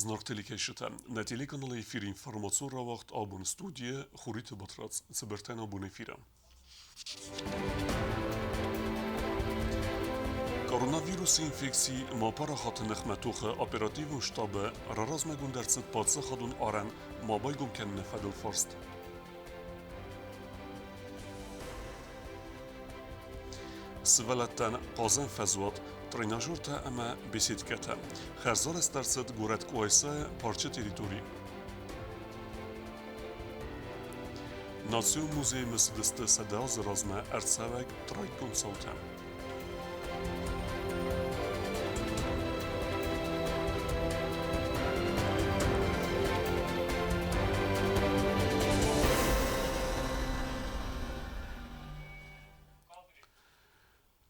Зынаргъ телекӕсджытӕ, нӕ телеканалы эфиры информацион рауагъд абон студийы Хуриты Батрадз цыбыртӕн абон эфиры. Коронавирусы инфекци ма парахаты ныхмӕ тохы оперативон штабы раразмӕгонд ӕрцыд паддзахадон арӕн ма байгом кӕныны фӕдыл фарст. Сывӕллӕттӕн хъазӕн фӕзуат, тренажертӕ ӕмӕ беседкӕтӕ. Хӕрзарӕзт ӕрцыд горӕт Къуайсайы парчы территори. Национ музейы мысыдысты 100 азы размӕ ӕрцӕуӕг трагикон цаутӕ.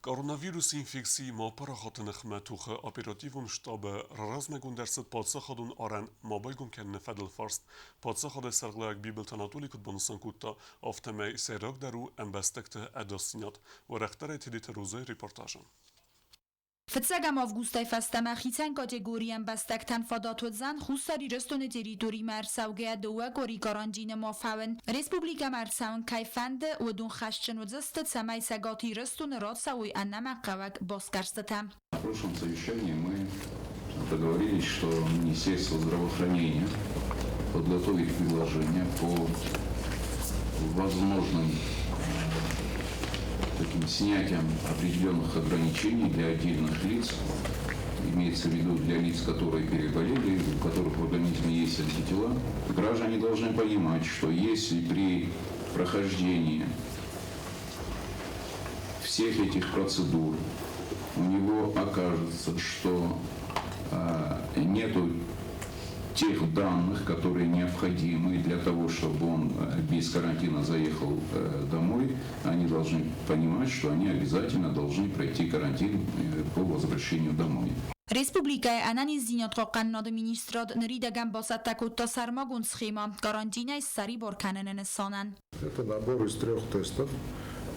Коронавирусы инфекцийы ма парахаты ныхмӕ тохы оперативон штабы раразмӕгонд ӕрцыд паддзахадон арӕн ма байгом кӕныны фӕдыл фарст. Паддзахады сӕргълӕууӕг Бибылты Анатоли куыд банысан кодта, афтӕмӕй сӕйрагдӕр у ӕмбӕстӕгты ӕдасдзинад. Уӕрӕхдӕрӕй Тедеты Розӕйы репортажы. Фыццӕгӕм августӕй фӕстӕмӕ хицӕн категорийы ӕмбӕстӕгтӕн фадат уыдзӕн Хуссар Ирыстоны территоримӕ ӕрцӕугӕйӕ дыууӕ къуыри карантины ма фӕуын. Республикӕмӕ ӕрцӕуын кӕй фӕнды, уыдон хӕсджын уыдзысты, цӕмӕй Цӕгат Ирыстоны рацӕуой ӕнӕмӕнгхъӕуӕг басгӕрстытӕ. На прошлом совещании мы договорились, что Министерство здравоохранения подготовит предложение по возможным таким снятием определенных ограничений для отдельных лиц, имеется в виду для лиц, которые переболели, у которых в организме есть антитела. Граждане должны понимать, что если при прохождении всех этих процедур у него окажется, что нету тех данных, которые необходимы для того, чтобы он без карантина заехал домой, они должны понимать, что они обязательно должны пройти карантин по возвращению домой. Республикӕйы ӕнӕниздзинад хъахъхъӕнынады министрад ныридӕгӕн бацӕттӕ кодта сӕрмагонд схемӕ карантинӕй ссӕрибар кӕныны нысанӕн. Это набор из трех тестов,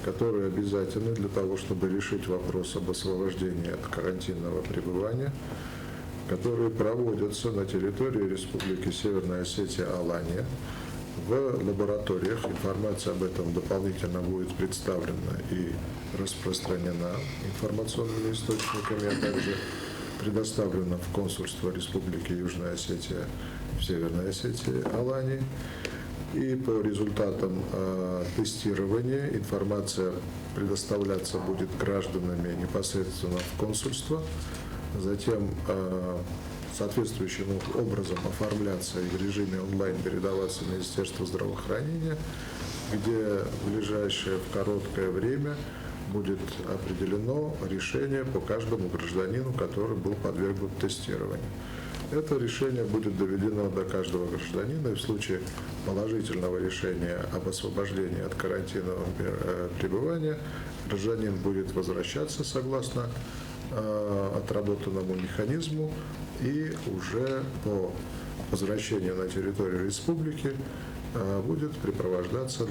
которые обязательны для того, чтобы решить вопрос об освобождении от карантинного пребывания, которые проводятся на территории Республики Северная Осетия-Алания в лабораториях. Информация об этом дополнительно будет представлена и распространена информационными источниками, а также предоставлена в консульство Республики Южная Осетия в Северной Осетии Алании. И по результатам тестирования информация предоставляться будет гражданами непосредственно в консульство, затем соответствующим образом оформляться и в режиме онлайн передаваться в Министерство здравоохранения, где в ближайшее, в короткое время будет определено решение по каждому гражданину, который был подвергнут тестированию. Это решение будет доведено до каждого гражданина, и в случае положительного решения об освобождении от карантинного пребывания гражданин будет возвращаться согласно отработанному механизму и уже по возвращению на территорию республики будет препровождаться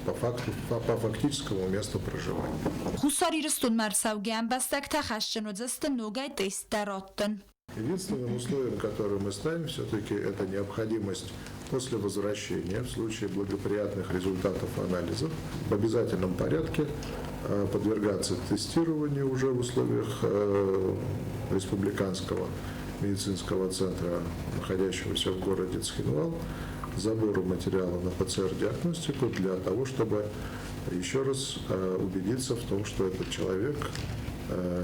по фактическому месту проживания. Хуссар Ирыстонмӕ ӕрцӕугӕ ӕмбӕстӕгтӕ хӕсджын уыдзысты ногӕй тесттӕ раттын. Единственным условием, которое мы ставим, все-таки это необходимость после возвращения, в случае благоприятных результатов анализов, в обязательном порядке подвергаться тестированию уже в условиях республиканского медицинского центра, находящегося в городе Цхинвал, забору материала на ПЦР-диагностику для того, чтобы еще раз убедиться в том, что этот человек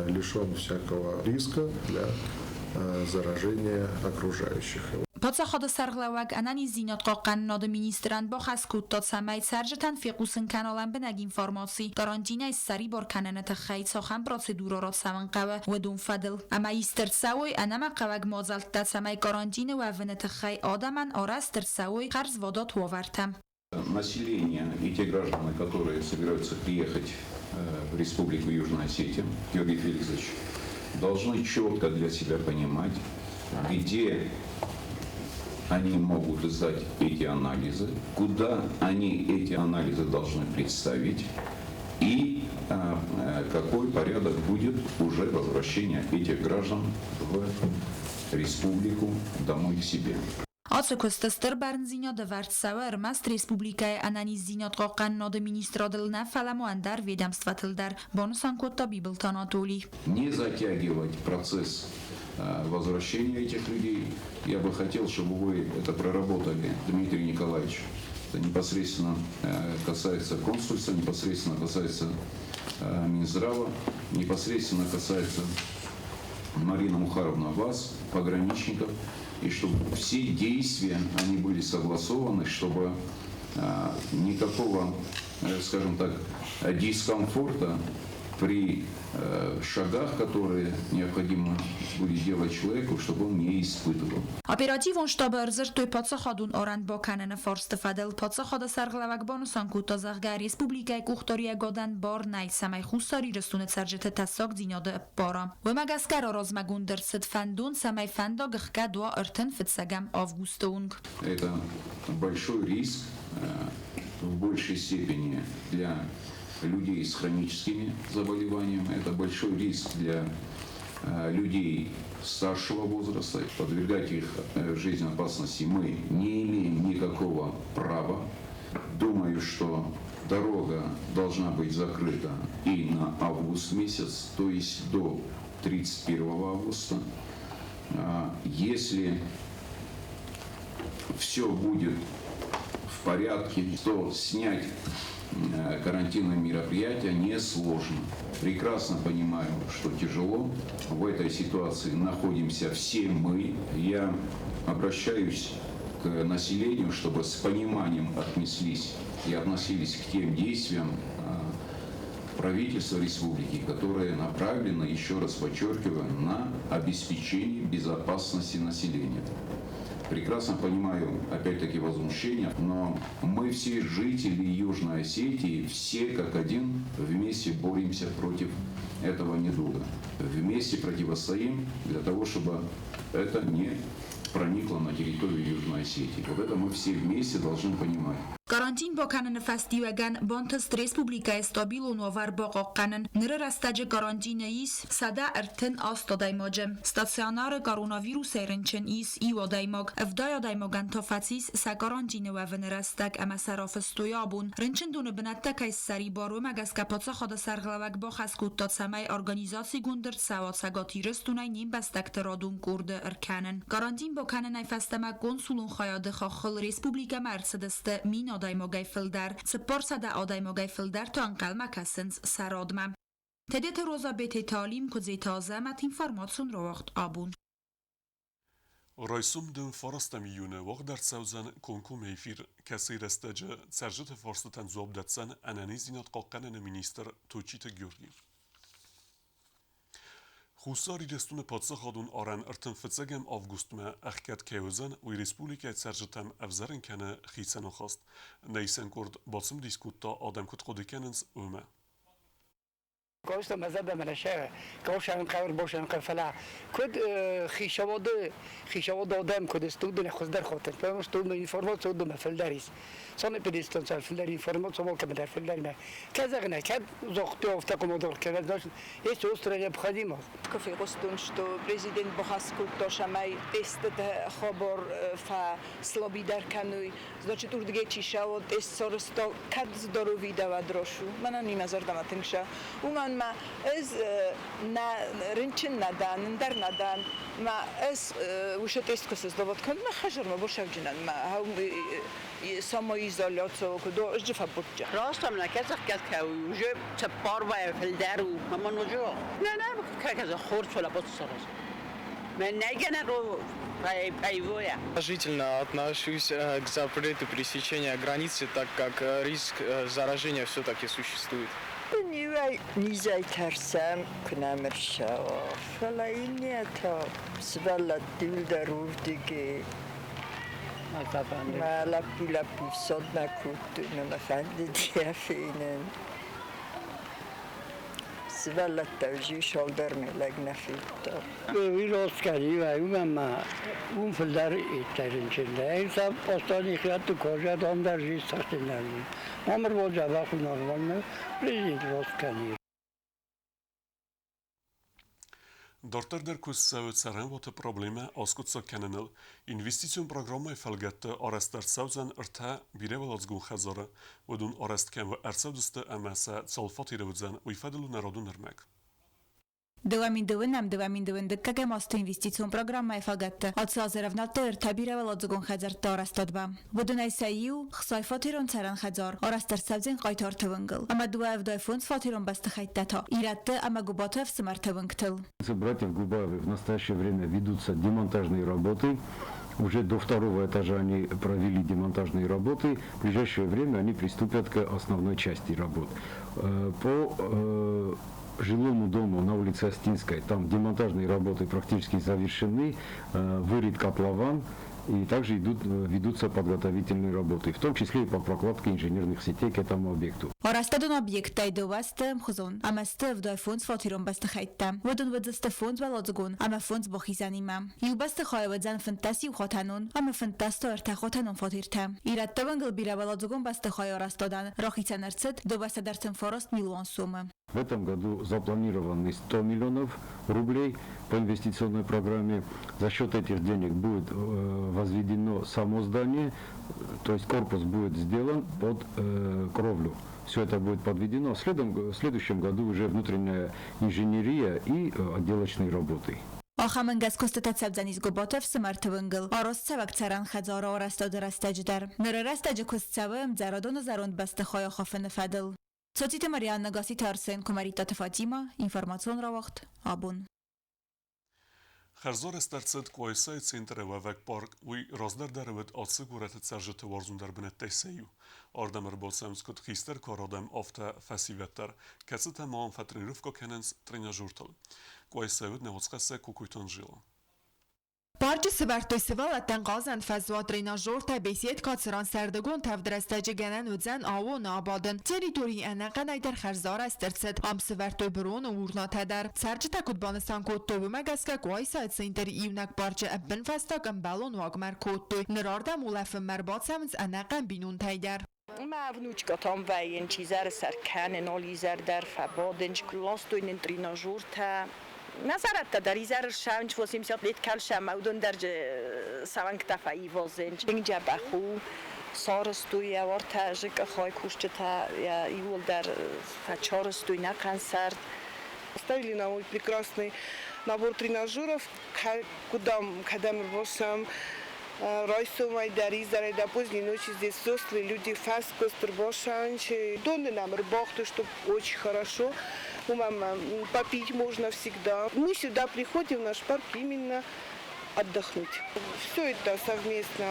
лишен всякого риска для заражения окружающих. Паддзахады сӕргълӕууӕг ӕнӕниздзинад хъахъхъӕнынады министрӕн бахӕс кодта, цӕмӕй цӕрджытӕн фехъусын кӕна лӕмбынӕг информаци, карантинӕй ссӕрибар кӕныны тыххӕй цахӕм процедурӕ рацӕуын хъӕуы, уыдон фӕдыл. Ӕмӕ ист ӕрцӕуой ӕнӕмӕнгхъӕуӕг мадзӕлттӕ, цӕмӕй карантины уӕвыны тыххӕй адӕмӕн арӕзт ӕрцӕуой хӕрзвадат уавӕртӕ. Население и те граждане, которые собираются приехать в Республику Южная Осетия, Георгий Феликсович, должны четко для себя понимать, где они могут сдать эти анализы, куда они эти анализы должны представить. И какой порядок будет уже возвращения этих граждан в республику домой к себе. Ацы куысты стыр бӕрндзинад ӕвӕрд цӕуы ӕрмӕст республикӕйы Ӕнӕниздзинад хъахъхъӕнынады министрадыл нӕ, фӕлӕ ма ӕндӕр ведомствӕтыл дӕр, банысан кодта Бибылты Анатоли. Не затягивать процесс возвращения этих людей. Я бы хотел, чтобы вы это проработали, Дмитрий Николаевич. Это непосредственно касается консульства, непосредственно касается Минздрава, непосредственно касается, Марина Мухаровна, вас, пограничников, и чтобы все действия, они были согласованы, чтобы никакого, скажем так, дискомфорта при шагах, которые необходимо будет делать человеку, чтобы он не испытывал. Оперативон штабы ӕрдзырдтой паддзахадон арӕн бакӕныны фарсты фӕдыл. Паддзахады сӕргълӕууӕг банысан кодта, зӕгъгӕ, республикӕйы къухдариуӕгадӕн бар нӕй, цӕмӕй Хуссар Ирыстоны цӕрджыты тӕссагдзинады ӕппара. Уымӕ гӕсгӕ раразмӕгонд ӕрцыд фӕндон, цӕмӕй фӕндаг ӕхгӕд уа 31 августы онг. Это большой риск в большей степени для людей с хроническими заболеваниями, это большой риск для людей старшего возраста. Подвергать их жизненной опасности мы не имеем никакого права. Думаю, что дорога должна быть закрыта и на август месяц, то есть до 31 августа. Если все будет в порядке, то снять карантинные мероприятия несложно. Прекрасно понимаю, что тяжело. В этой ситуации находимся все мы. Я обращаюсь к населению, чтобы с пониманием отнеслись и относились к тем действиям правительства республики, которые направлены, еще раз подчеркиваю, на обеспечение безопасности населения. Прекрасно понимаю, опять-таки, возмущение, но мы все жители Южной Осетии, все как один вместе боремся против этого недуга. Вместе противостоим для того, чтобы это не проникло на территорию Южной Осетии. Вот это мы все вместе должны понимать. Карантин бакӕныны фӕстиуӕгӕн бантыст республикӕйы стабилон уавӕр бахъахъхъӕнын. Ныры рӕстӕджы карантины ис 138 адӕймаджы. Стационары коронавирусӕй рынчын ис иу адӕймаг. 70 адӕймагӕн та фӕцис сӕ карантины уӕвыны рӕстӕг ӕмӕ сӕ рафыстой абон. Рынчындоны бынӕттӕ кӕй ссӕрибар, уымӕ гӕсгӕ паддзахады сӕргълӕууӕг бахӕс кодта, цӕмӕй организацигонд ӕрцӕуа Цӕгат Ирыстонӕй не мбӕстӕгты радон къорды ӕркӕнын. Карантин бакӕнынӕй фӕстӕмӕ консулон хайады хаххыл республикӕмӕ ӕрцыдысты 1000 адӕймагӕй фылдӕр, 400 адӕймагӕй фылдӕр та ӕнхъӕлмӕ кӕсынц сӕ радмӕ. Тедеты Роза, Бететы Алим, Куыдзеты Азӕмӕт, информацион рауагъд Абон. Райсом дын фарӕстӕм июны уагъд ӕрцӕудзӕн комкоммӕ эфир, кӕцыйы рӕстӕджы цӕрджыты фарстытӕн дзуапп дӕтдзӕн ӕнӕниздзинад хъахъхъӕныны министр Тотчиты Георги. Хуссар Ирыстоны паддзахадон арӕн 31 августмӕ ӕхгӕд кӕй уыдзӕн, уый республикӕйы цӕрджытӕм ӕвзӕрын кӕны хицӕн ахаст. Нӕ исӕн къорд бацымыдис кодта, адӕм куыд хъуыды кӕнынц, уымӕ. Костя мӕ зӕрдӕмӕ нӕ сӕ кӕсӕн хъӕр босӕн хъӕр, фӕлӕ куыд хицауады хицауады адӕм куыд сты, уыдонӕй хуыздӕр хотын, потому что уыдон информаци уыдонмӕ фылдӕр ис. Санэпидстанция фылдӕр информаци алкӕмӕ фылдӕр мӕ. Кӕд зӕгъынӕ, кӕд загътой афтӕ къуымодор кӕнӕ, значит, есть острая необходимость. Ку фегъустон, что президент бахӕс кодта, цӕмӕй тестити хабар фӕслабидӕр кӕнуй, значит, урдигӕй чи сӕуа, тест сарӕзта, кӕд здоровый давад рашу. Мӕнӕн имӕ зӕрдӕмӕ тынг сӕ. Уымӕн ма ӕз нӕ рынчын нӕ дӕн, ӕндӕр нӕ дӕн. Ма ӕз уыцы тест куы сыздавод кӕнын, мӕ хӕзырмӕ босӕвджынӕн, ма самоизоляция куыд ызджы фӕбудджа. Раст ам кӕсах кӕ уже цыппар фылдӕр у, ӕмӕ ноджы нӕ нӕ кӕсах хорз фӕлӕ бацсараз. Мӕ нӕ пайвоя. Положительно отношусь к запрету пересечения границы, так как риск заражения все-таки существует. Иуӕй низӕй тӕрсӕм, куы нӕм ӕрцӕуа, фӕлӕ иннӕтӕ сывӕллӕтты дӕр уырдыгӕй. Мӕ лӕппу фсадмӕ кодтой, мӕ фӕндыд йӕ фенын. Сывӕллӕттӕ уыдис, ӕлдар мӕ лӕг нӕ федта. Уый рост кӕны, уымӕн ма уым фылдӕр иттӕ рынчын дӕ. Сӕ постоянный хиӕдты кожа дон дӕр жизнь тыхджындӕр. Номыр вот дзӕбӕх у нормально, президент рост кӕны. Дарддӕр дӕр куыст цӕуы цӕрӕнуаты проблемӕ аскъуыддзаг кӕныныл. Инвестицион программӕйы фӕлгӕтты арӕзт ӕрцӕудзӕн ӕртӕ бирӕуӕладзыгон хӕдзары. Уыдон арӕзт кӕм ӕрцӕудзысты ӕмӕ сӕ цал фатеры уыдзӕн, уый фӕдыл у народон ӕрмӕг. 2002 2002 дыккӕгӕм азты инвестицион программӕйы фӕлгӕтты ацы аз ӕрӕвнӕлдтой ӕртӕ бирӕуӕладзыгон хӕдзӕртты арӕзтадмӕ. Уыдонӕй сӕ иу, хсайфатерон цӕрӕн хӕдзар, арӕзт ӕрцӕудзӕн Хъайтарты уынгыл, ӕмӕ 275 фатерон бӕстыхӕйттӕ та Ирӕтты ӕмӕ Гуыбаты ӕфсымӕрты уынгтыл. Братьев Губаевых в настоящее время ведутся демонтажные работы. Уже до второго этажа они провели демонтажные работы. В ближайшее время они приступят к основной части работ. По жилому дому на улице Остинской, там демонтажные работы практически завершены, вырыт котлован, и также ведутся подготовительные работы, в том числе и по прокладке инженерных сетей к этому объекту. Арӕзтадон объекттӕй дыууӕ сты ӕмхуызон ӕмӕ сты 75 фатерон бӕстыхӕйттӕ. Уыдон уыдзысты фондзуӕладзыгон ӕмӕ фондз бахизӕнимӕ. Иу бӕстыхайы уыдзӕн 15 иухатӕнон ӕмӕ 15 та ӕртӕхатӕнон фатертӕ. Ирӕтты уынгыл бирӕуӕладзыгон бӕстыхайы арӕзтадӕн рахицӕн ӕрцыд 239 милуан сомы. В этом году запланированы 100 миллионов рублей по инвестиционной программе. За счет этих денег будет возведено само здание, то есть корпус будет сделан под кровлю. Все это будет подведено. В следующем году уже внутренняя инженерия и отделочные работы. Ахӕм ӕнгӕс куыстытӕ цӕудзӕнис Гуыбаты ӕфсымӕрты уынгыл, арӕзтцӕуӕг цӕрӕн хӕдзары арӕзтады рӕстӕджы дӕр. Ныры рӕстӕджы куыст цӕуы ӕмдзӕрӕдоны зӕронд бӕстыхайы ахафыны фӕдыл. Цоциты Марианна, Гасситы Арсен, Куымӕридтаты Фатимӕ, информацион рауагъд, абон. Хӕрзарӕзт ӕрцыд Къуайсайы центры уӕвӕг парк, уый раздӕр дӕр уыд ацы горӕты цӕрджыты уарзондӕр бынӕттӕй сӕ иу. Ардӕм ӕрбацӕуынц куыд хистӕр кары адӕм, афтӕ фӕсивӕд дӕр, кӕцытӕ ма ам фӕтренировкӕ кӕнынц тренажертыл. Къуайсайы уыд нӕ уацхӕссӕг Кокойты Анжела. Парчы сӕвӕрдтой сывӕллӕттӕн хъазӕн фӕзуат, тренажертӕ, беседка, цыран сӕрдыгон тӕвд рӕстӕджы гӕнӕн уыдзӕн аууоны абадын. Территорийы ӕнӕхъӕнӕй дӕр хӕрзарӕзт ӕрцыд. Ам сӕвӕрдтой быроны урнатӕ дӕр. Цӕрджытӕ куыд банысан кодтой, уымӕ гӕсгӕ Къуайсайы центры иунӕг парчы ӕппынфӕстаг ӕмбӕлон уагмӕ ӕркодтой. Ныр ардӕм улӕфынмӕ ӕрбацӕуынц ӕнӕхъӕн бинонтӕй дӕр. Мӕ внучка там вӕййынч, изӕры сӕр кӕны, нал изӕр дӕр фӕбадынч, ластой нын тренажертӕ. Нӕ зӕрӕдтӕ дӕр изӕры ссӕуынч, 80 лет кӕлсӕм, уыдон дӕр сӕуӕнгтӕ фӕивӕзынч. Тынг дзӕбӕх у, сарӕзтой йӕ уартӕ зыкъыхай кусджытӕ йӕ иууылдӕр фӕчарӕзтой нӕ концерт. Поставили нам прекрасный набор тренажеров, куда, кӕдӕм ӕрбацӕуӕм, райсомӕй дӕр, изӕрӕй до поздней ночи здесь взрослые люди фӕскуыст ӕрбацӕуынц. Доны нам ӕрбахты, что очень хорошо. Попить можно всегда. Мы сюда приходим, в наш парк, именно отдохнуть. Все это совместно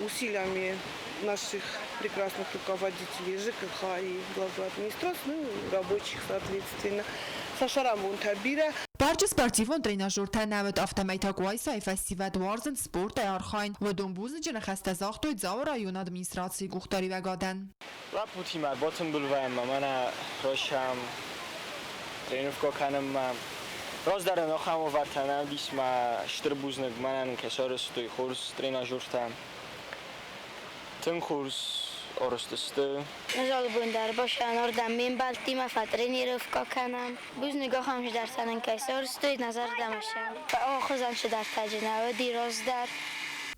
усилиями наших прекрасных руководителей ЖКХ и главы администрации, ну и рабочих, соответственно. Сӕ сӕраппонд бирӕ. Парчы спортивон тренажертӕ нӕ уыд, афтӕмӕй та Къуайсайы фӕсивӕд уарзынц спортӕй архайын. Уыдон бузныджы ныхӕстӕ загътой Дзауы районы администрацийы къухдариуӕгадӕн. Лӕппутимӕ ӕрбатымбыл вӕййӕм ӕмӕ райсӕм тренировкӕ кӕнынмӕ. Раздӕр нын ахӕм уавӕртӕ нӕ уыдис, мӕ стыр бузныг мӕнӕн кӕй сарӕзтой хорз тренажертӕ. Тынг хорз арӕзт сты. Ӕз алы дӕр бацӕуын ардӕм ме мбӕлттимӕ фӕтренировкӕ кӕнӕм. Бузныг ахӕм цыдӕртӕ нын кӕй сарӕзтой, нӕ зӕрдӕмӕ цӕуы. Хуызӕн цыдӕртӕ нӕ уыди раздӕр.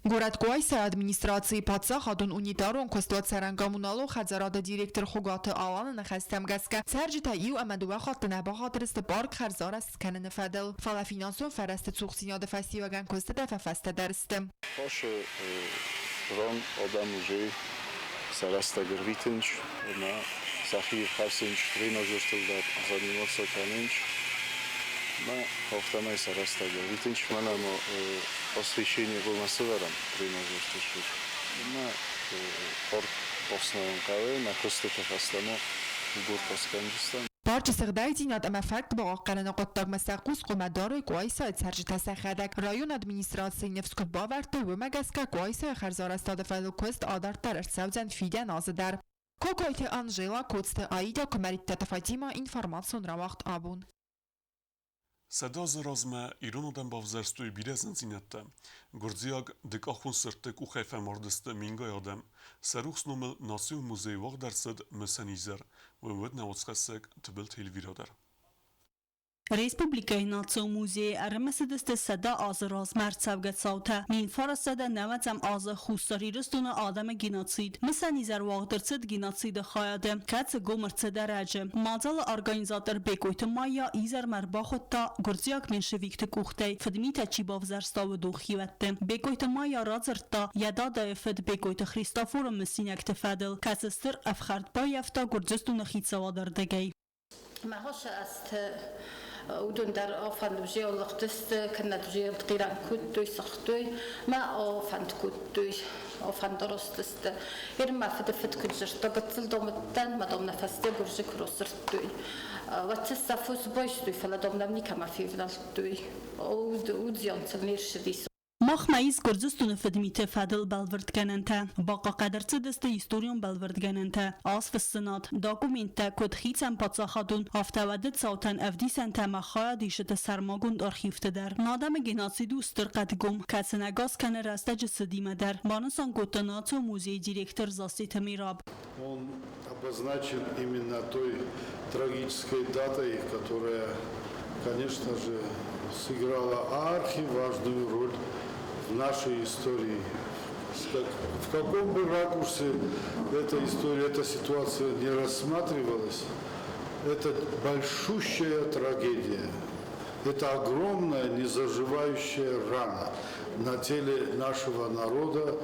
Горӕт Къуайсайы администрацийы паддзахадон унитарон куыстуат цӕрӕн-коммуналон хӕдзарады директор Хуыгаты Аланы ныхӕстӕм гӕсгӕ, цӕрджытӕ иу ӕмӕ дыууӕ хатты нӕ бахатыр сты парк хӕрзарӕзт скӕныны фӕдыл. Фӕлӕ финансон фӕрӕзты цухдзинады фӕстиуӕгӕн куыстытӕ фӕфӕстӕдӕр сты. Ацы ран адӕм уже сӕ рӕстӕг ӕрвитынц ӕмӕ сӕхи ирхӕфсынц, тренажертыл дӕр заниматься кӕнынц. Мӕ афтӕмӕй сӕ рӕстӕг ӕрвитынц. Мӕнӕ ма освещение хъуамӕ сӕвӕрӕм тренажерты цур. Ӕмӕ парк бафснайын хъӕуы, нӕ куыстыты фӕстӕмӕ уборка скӕндзыстӕм. Парчы сыгъдӕгдзинад ӕмӕ фӕтк бахъахъхъӕныны хъуыддагмӕ сӕ хъус хъуамӕ дарой Къуайсайы цӕрджытӕ сӕхӕдӕг. Районы администрацийы ныфс куыд бавӕрдтой, уымӕ гӕсгӕ Къуайсайы хӕрзарӕзтады фӕдыл куыст адарддӕр ӕрцӕудзӕн фидӕн азы дӕр. Кокойты Анжела, Коцты Аидӕ, Куымӕридтаты Фатимӕ, информацион рауагъд Абон. 100 азы размӕ ирон адӕм бавзӕрстой бирӕ зындзинӕдтӕ. Гуырдзиаг дыкъахон сырдты къухӕй фӕмардысты мингай адӕм. Сӕ рухс номыл Национ музейы уагъд ӕрцыд мысӕн изӕр. Уый уыд нӕ уацхӕссӕг Тыбылты Эльвирӕ дӕр. Республикӕйы Национ музейы ӕрымысыдысты 100 азы размӕ ӕрцӕугӕ цаутӕ. 1990 азы Хуссар Ирыстоны адӕмы геноцид. Мысӕн изӕр уагъд ӕрцыд геноциды хайады, кӕцы гом ӕрцыд ӕрӕджы. Мадзалы организатор Бекъойты Майя изӕрмӕ ӕрбахуыдта гуырдзиаг меньшевикты къухтӕй фыдмитӕ чи бавзӕрста, уыдон хиуӕтты. Бекъойты Майя радзырдта йӕ дадайы фыд Бекъойты Христофоры мысинӕгты фӕдыл, кӕцы стыр ӕфхӕрд баййӕфта Гуырдзыстоны хицауады ӕрдыгӕй. Мӕ хосы азты уыдон дӕр фӕнд лыгъдысты, кӕнӕ ӕртхъирӕн кодтой, сыгътой мӕ фӕнд кодтой, фӕндарастысты. Ер мӕ фыды фыд куыд дзырдта, гыццыл дам уыдтӕн, мӕ дам нӕ фӕсте гуырдзы куы рассырдтой. Уӕд сӕ фос байстой, фӕлӕ дам нӕм никӕмӕ февнӕлдтой. Удзиан сыл не рцыдис. Махмӕ ис Гуырдзыстоны фыдмиты фӕдыл бӕлвырдгӕнӕнтӕ. Бахъахъхъӕд ӕрцыдысты историон бӕлвырдгӕнӕнтӕ, азфыссынад, документтӕ, куыд хицӕн паддзахадон, афтӕ уӕды цаутӕн ӕвдисӕнтӕ ӕмӕ хайадисджыты сӕрмагонд архивты дӕр. Адӕмы геноцид у стыр хъӕдгом, кӕцы нӕ гас кӕны рӕстӕджы цыдимӕ дӕр, банысан кодта национ музейы директор Зассеты Мираб. Он обозначен именно той трагической датой, которая, конечно же, сыграла архиважную роль в нашей истории. В каком бы ракурсе эта история, эта ситуация не рассматривалась, это большущая трагедия. Это огромная незаживающая рана на теле нашего народа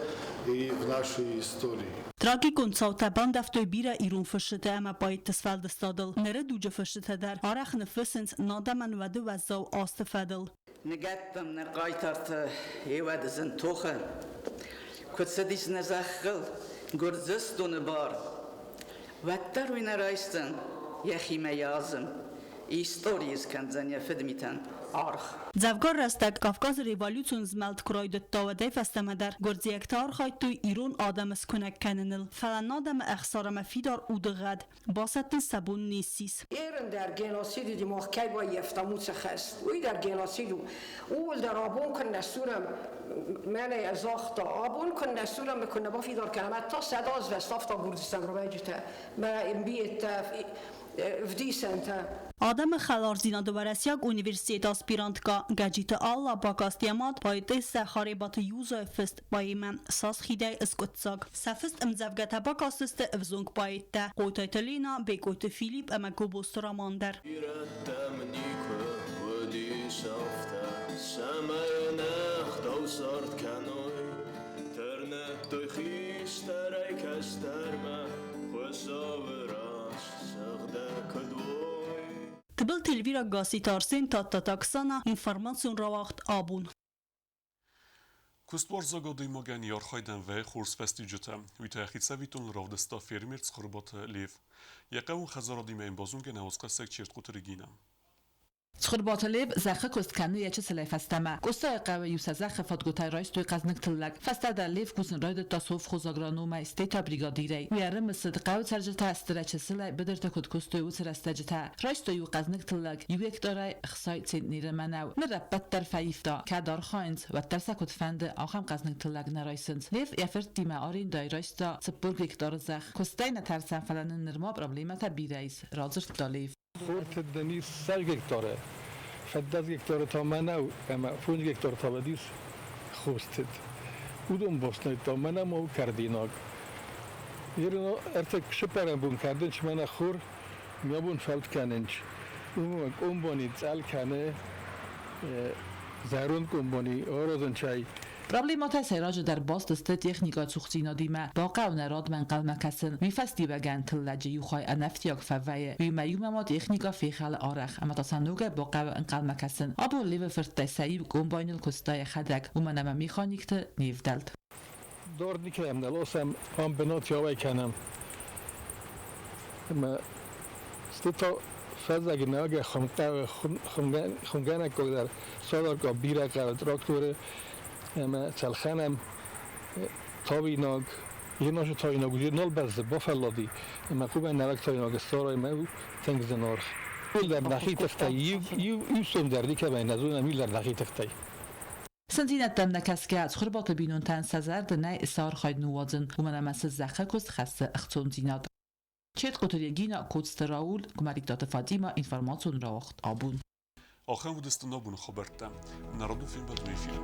и в нашей истории. Трагикон цаутӕ бандӕвтой бирӕ ирон фысджытӕ ӕмӕ поэтты сфӕлдыстадыл. Ныры дуджы фысджытӕ дӕр арӕх ныффыссынц адӕмӕн уӕды уӕззау азты фӕдыл. Ныгӕдтам нӕ хъайтарты еуӕд зын тохы, Куыд цыдис нӕ зӕххыл Гуырдзыстоны бар. Уӕддӕр уый нӕ райсдзӕн йӕхимӕ йӕ азым, Историйы скӕндзӕн йӕ фыдмитӕн аргъ. Дзӕвгар рӕстӕг Кавказы революцион змӕлд куы райдыдта, уӕдӕй фӕстӕмӕ дӕр гуырдзиӕгтӕ архайдтой ирон адӕмы скуынӕг кӕныныл. Фӕлӕ адӕмы ӕхсар ӕмӕ фидар удыгъӕд басӕттын сӕ бон не ссис. Ерын дӕр геноциды димох кӕй баййӕфтам уыцы хӕст, уый дӕр геноцид у. Ууыл дӕр абон куыннӕ сурӕм, мӕнӕ загъта, абон куыннӕ сурӕм, куыннӕ бафидар кӕнӕм, та 100 аз фӕставта Гурдзыстан рувӕджытӕ, мӕ ӕмбиеттӕ, вдисӕнтӕ. Адӕмы хӕлардзинады уӕрӕсейаг университеты аспиранткӕ Гӕджиты Алла бакаст йӕ мад, поэтессӕ Харебаты Юзайы фыст поэмӕ «Сас хидӕй ыскъуыддзаг». Сӕ фыст ӕмдзӕвгӕтӕ бакастысты ӕвзонг поэттӕ Хъотайты Лена, Бекъойты Филипп ӕмӕ Гобозты Роман дӕр. Ирӕттӕм никуы уыдис афтӕ, цӕмӕй ӕнӕгъдау цард кӕной. Тырныдтой хистӕрӕй кӕстӕрмӕ, Хуыцауы раз сыгъдӕг куыд уой. Тыбылты Эльвира Гасситы Арсен, Тадтаты Оксана, информацион рауагъд Абон. Куыстуарзаг адӕймагӕн йӕ архайдӕн вӕййы хорз фӕстиуджытӕ. Уый та йӕхи цӕвиттон равдыста фермер Цхуырбаты Лев. Йӕ хъӕуон хӕдзарадимӕ йын базонгӕ нӕ уацхӕссӕг Чертхъоты Регинӕ. Цхуырбаты Лев зӕххы куыст кӕны йӕ чысылӕй фӕстӕмӕ. Къостайы хъӕуы иу сӕ зӕххы фадгуытӕй райстой хъӕзныг тыллӕг. Фӕстӕдӕр Лев кусын райдыдта совхоз агрономӕй, стӕй та бригадирӕй. Уый ӕрымысыд, хъӕуы цӕрджытӕ стырӕй чысылӕй быдырты куыд куыстой, уыцы рӕстӕджытӕ. Райстой-иу хъӕзныг тыллӕг, иу гектарӕй 60 центнеры мӕнӕу. Ныр ӕппӕт дӕр фӕивта. Кӕд архайынц, уӕддӕр сӕ куыд фӕнды, ахӕм хъӕзныг тыллӕг нӕ райсынц. Лев йӕ фырттимӕ арендӕйы райста 40 гектары зӕхх. Куыстӕй нӕ тӕрсӕм, фӕлӕ нын нырма проблемӕтӕ бирӕ ис, радзырдта Лев. Хортӕ ис 100 гектары, 15 гектары та мӕнӕу ӕмӕ 5 гектар та уыдис хостыд. Уыдон бафснайдта мӕнӕ ма у кӕрдинаг. Ерын ӕртӕ сыппӕрӕм бон кӕрдынч мӕнӕ хор, мӕ бон фӕлд кӕнынч. Уымӕн комбони цъӕл кӕны, зӕронд комбони аразынчӕй. Проблемӕтӕ сӕйраджыдӕр баст сты техникӕйы цухдзинадимӕ, бахъӕуы нӕ радмӕ ӕнхъӕлмӕ кӕсын. Уый фӕстиуӕгӕн тыллӕджы иу хай ӕнӕфтиаг фӕвӕййы, уыимӕ иумӕ ма техникӕ фехӕлы арӕх ӕмӕ та сӕ ногӕй бахъӕуы ӕнхъӕлмӕ кӕсын. Абон Левы фырттӕй сӕ иу комбайныл куыста йӕхӕдӕг, уымӕн ӕмӕ механикты не вдӕлд. Дард никӕм нӕ ласӕм, ам бынат ауӕй кӕнӕм. Ӕмӕ стӕй та фӕззӕджы нӕуӕгӕй хуымгӕнӕггаг дӕр цавӕргай бирӕ хъӕуы тракторы ӕмӕ цӕлхӕнӕм тавинаг, Леножы тайнаг уже нал бӕззы, бафӕллади, ӕмӕ кубӕн нарӕг тайнаг ссарай мӕ у тынг зынаргъ. Иууылдӕр нӕхи тыхтӕй, иу сом дӕр никӕмӕй нӕ зонӕм, иууылдӕр нӕхи тыхтӕй. Зындзинӕдтӕм нӕ кӕсгӕ, Цхуырбаты бинонтӕн сӕ зӕрды нӕй сӕ архайд ныууадзын, уымӕн ӕмӕ сӕ зӕххы куыст хӕссы ӕхцондзинад. Четкъуты Регина, Коцты Рауль, Куымӕридтаты Фатимӕ, информацион рауагъд Абон. Ахӕм уыдысты нӕ боны хабӕрттӕ. Народон фембӕлд эфиры.